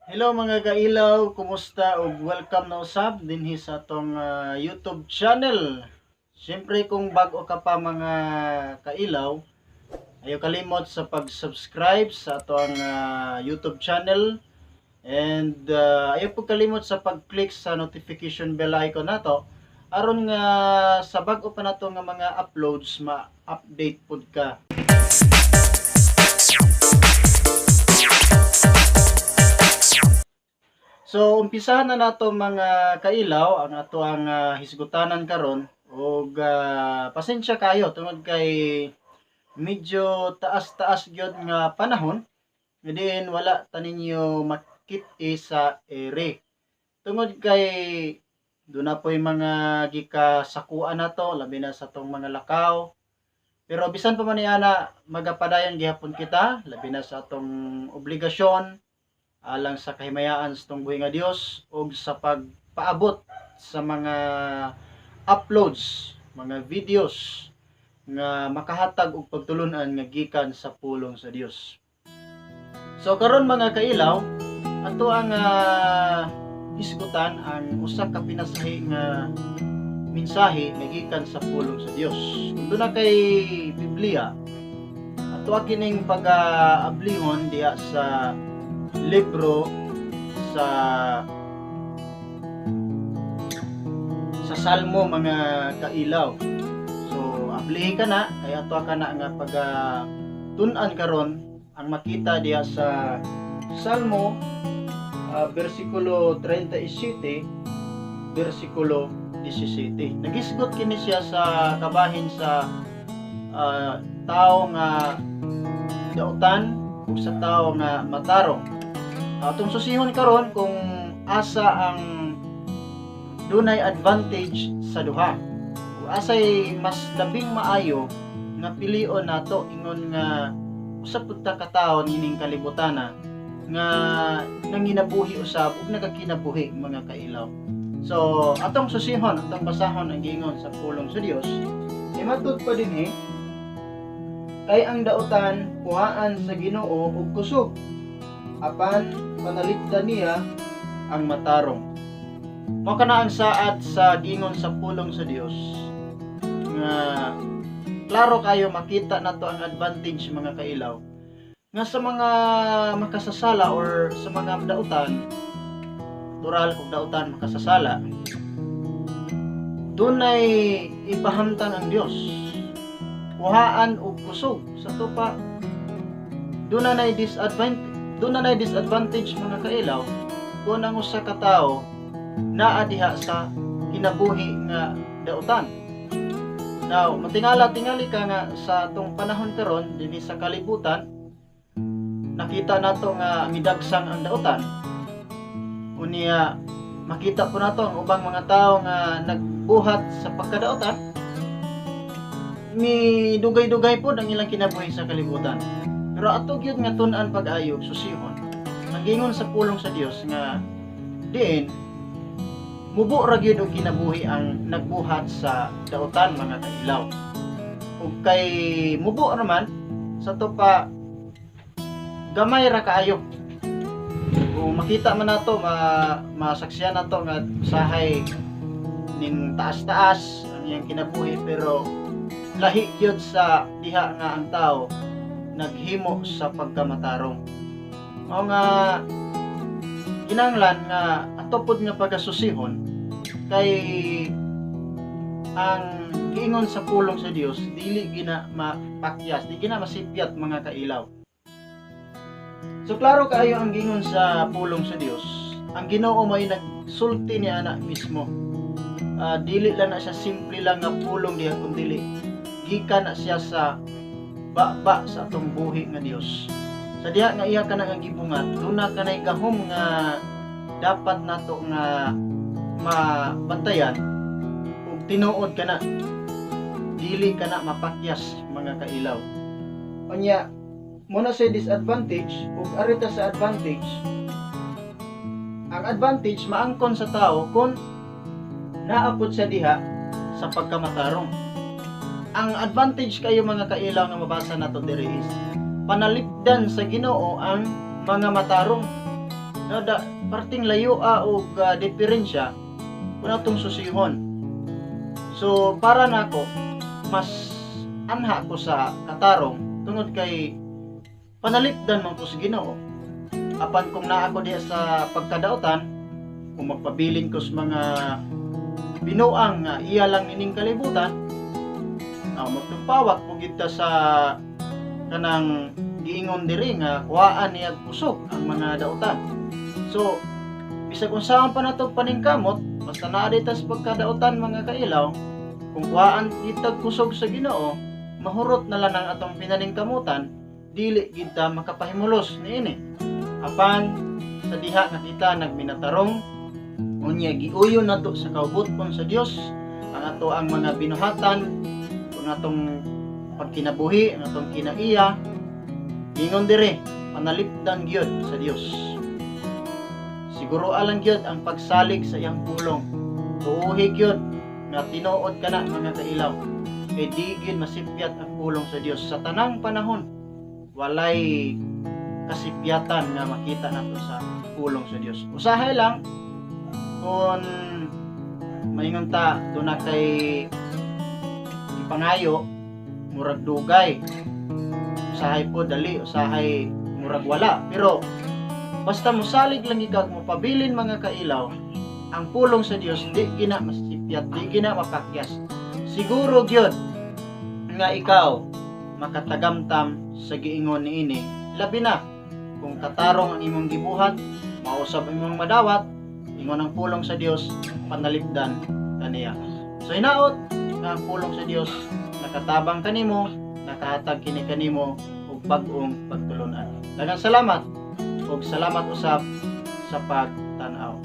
Hello mga kailaw, kumusta ug welcome na usab dinhi sa atong YouTube channel. Siyempre kung bag-o ka pa, mga kailaw, ayaw kalimot sa pag-subscribe sa atong YouTube channel and ayaw pud kalimot sa pag-click sa notification bell icon nato aron nga sa bag-o pa nato nga mga uploads, ma-update pud ka. So umpisahan na nato, mga kailaw, ang ato ang hisgutanan karon ug pasensya kayo tungod kay medyo taas-taas gyud nga panahon diin wala ta ninyo makit-i sa ere. Tungod kay duna po'y mga gikasakuan nato, labi na sa atong mga lakaw. Pero bisan pa man niana, magapadayon gihapon kita, labi na sa atong obligasyon alang sa kahimayaan sa atong buhi nga Dios ug sa pagpaabot sa mga uploads, mga videos nga makahatag og pagtulunan nga gikan sa pulong sa Dios. So karon, mga kailaw, ato ang hisgutan ang usa ka pinasahi nga mensahe nga gikan sa pulong sa Dios. Kung duna kay Biblia, ato kining pag-ablihon diha sa libro sa Salmo, mga kailaw. So ablihi ka na kay ato ka na nga pag tun-an karon ang makita diha sa Salmo, versikulo 37, versikulo 17. Nagisgot kini siya sa kabahin sa tao nga dautan ug sa tao nga matarong. Atong susihon karon kung asa ang dunay advantage sa duha. Ug asay mas labing maayo nga pilion nato ingon nga usa pud ta ka tawo nining kalibutana nga nanginabuhi usab ug nagakinabuhi, mga kailaw. So atong susihon, atong basahon ang giingon sa pulong sa Dios. Imatud pa dinhi, "Kay ang dautan kuhaan sa Ginoo og kusog, apan panalipdan niya ang matarong." Mao kana ang saad sa gingon sa pulong sa Dios nga klaro kayo makita nato ang advantage, mga kailaw, nga sa mga makasasala or sa mga dautan, natural kung dautan makasasala, dunay ipahamtang ang Dios, kuhaan og kusog. Sa tupa duna nay disadvantage, mga kailaw, kung ang usa ka tawo naa diha sa kinabuhi nga dautan. Now, matingala tingali ka nga sa atong panahon karon dinhi sa kalibutan, nakita nato nga midagsang ang dautan. Unya makita po nato ang ubang mga tao nga nagbuhat sa pagkadautan, mi dugay-dugay po ang ilang kinabuhi sa kalibutan. Pero ato gyud nga tun-an pag-ayo, susihon ang gingon sa pulong sa Dios nga diin mubo ra gyud og kinabuhi ang nagbuhat sa dautan, mga kailaw. Ug kay mubo naman, sa to pa gamay ra kaayo. Kung makita man nato, masaksiyan nato nga usahay ning taas-taas ang iyang kinabuhi, pero lahi gyud sa diha nga ang tao naghimo sa pagkamatarong. Mao nga kinahanglan nga ato pod nga pagasusihon kay ang giingon sa pulong sa Dios dili gina mapakyas, di gina masipyat, mga kailaw. So klaro kaayo ang giingon sa pulong sa Dios. Ang Ginoo may nagsulti ni ana mismo. Dili lang na siya simple lang nga pulong diha, kun dili gikan na siya sa baba sa atong buhi nga Dios. Sa diha nga iya ka na nga gibungat, duna ka nay gahom nga dapat nato nga mabantayan ug tinuod kana dili ka na mapakyas, mga kailaw. Unya mo na sa disadvantage ug arita sa advantage. Ang advantage maangkon sa tao kung naapod sa diha sa pagkamatarong. Ang advantage kayo, mga kailaw, nga mabasa nato diri is panalipdan sa Ginoo ang mga matarong. No, da, parting layo a og diferensya kung atong susihon. So para nako, mas anha ko sa katarong tungod kay panalipdan man ko sa Ginoo. Apan kung naa ko diha sa pagkadautan, kung magpabilin ko sa mga binuang nga iya lang ining kalibutan, magtumpawak po kita sa kanang giingon diri nga kuhaan niya kusog ang mga dautan. So bisag unsaon pa nato paningkamot, basta naa dita sa pagkadautan, mga kailaw, kung kuhaan kitag kusog sa Ginoo, mahurot na lang ang atong pinaningkamutan, dili gid ta makapahimulos niini. Apan sa diha nga kita nagminatarong, unya giuyon nato sa kaubuton sa Dios ang ato ang mga binuhatan, kung atong pagkinabuhi, ang atong kinaiya, ingon dire, panalipdan gyud sa Dios. Siguro alang gyud ang pagsalig sa iyang pulong. Tuuhi gyud nga tinuod kana, mga kailaw. Kay di gyud masipyat ang pulong sa Dios sa tanang panahon. Walay kasipyatan nga makita nato sa pulong sa Dios. Usahay lang kung maingon ta duna kay ipangayo, murag dugay, usahay po dali, usahay murag wala, pero basta mosalig lang ikaw, mo pabilin, mga kailaw, ang pulong sa Dios di gina masipyat, di gina mapakyas. Siguro gyud nga ikaw makatagamtam sa giingon niini, labi na kung katarong ang imong gibuhat, mausab imong madawat. Ingon ang pulong sa Dios, panalipdan kaniya. So hinaot nga ang pulong sa Dios nakatabang kanimo, nakahatag kini kanimo og bag-ong pagtulunan. Daghang salamat ug salamat usab sa pagtan-aw.